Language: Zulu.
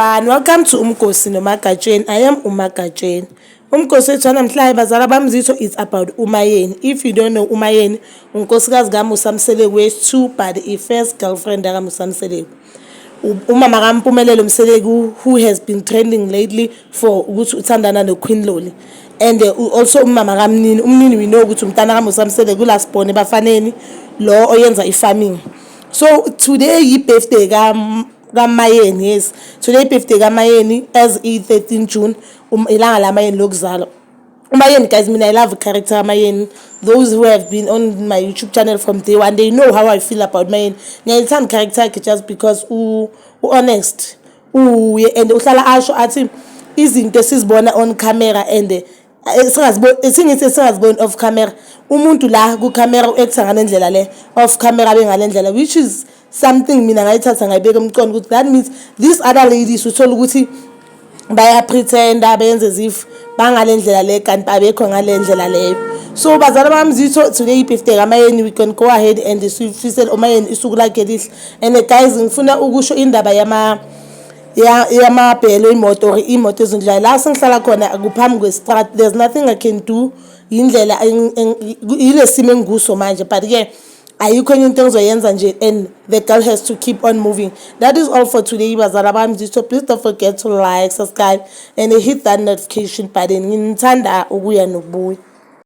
Everyone, welcome to Umgosi noMagatsheni. I am uMagatsheni. Umgosi wethu wanamhlanje, bazala bamzitho, it's about uMayeni. If you don't know uMayeni, unkosikazi kaMusa Mseleku wesi-two, but i-first girlfriend kaMusa Mseleku. Umama kaMpumelelo Mseleku, who has been trending lately for ukuthi uthandana no-Queen Loli. And also umama kaMnini. UMnini, we know ukuthi umntana kaMusa Mseleku, last born ebafaneni lo oyenza i-farming. So today i-birthday ka kaMayeni, yes. Today birthday kaMayeni as i-13 June, ilanga laMayeni lokuzalwa. UMayeni, guys, mina I love character kaMayeni. Those who have been on my YouTube channel from day one, they know how I feel about Mayeni. Ngiyayithanda character yakhe just because u-honest. Uye and uhlala asho athi izinto esizibona on camera and singaziboni, singithi singaziboni off camera. Umuntu la ku camera u-acta ngale ndlela le, off camera bengale ndlela, which is something mina ngayithatha ngayibeka emqondo ukuthi that means these other ladies, uthola ukuthi bayapretenda, benze as if bangale ndlela le, kanti abekho ngale ndlela leyo. So bazala bamzitho, today i-birthday kaMayeni. We can go ahead and sifisele uMayeni isuku lakhe elihle. And guys, ngifuna ukusho indaba yama ya yamabhelo imoto or imoto ezindlayo. La sengihlala khona kuphambi kwe-street, there's nothing I can do. Yindlela yile simo engikuso manje, but ke ayikho enye into engizoyenza nje, and the girl has to keep on moving. That is all for today, bazala bami. So please don't forget to like, subscribe and hit that notification button. Nginithanda ukuya nokubuya.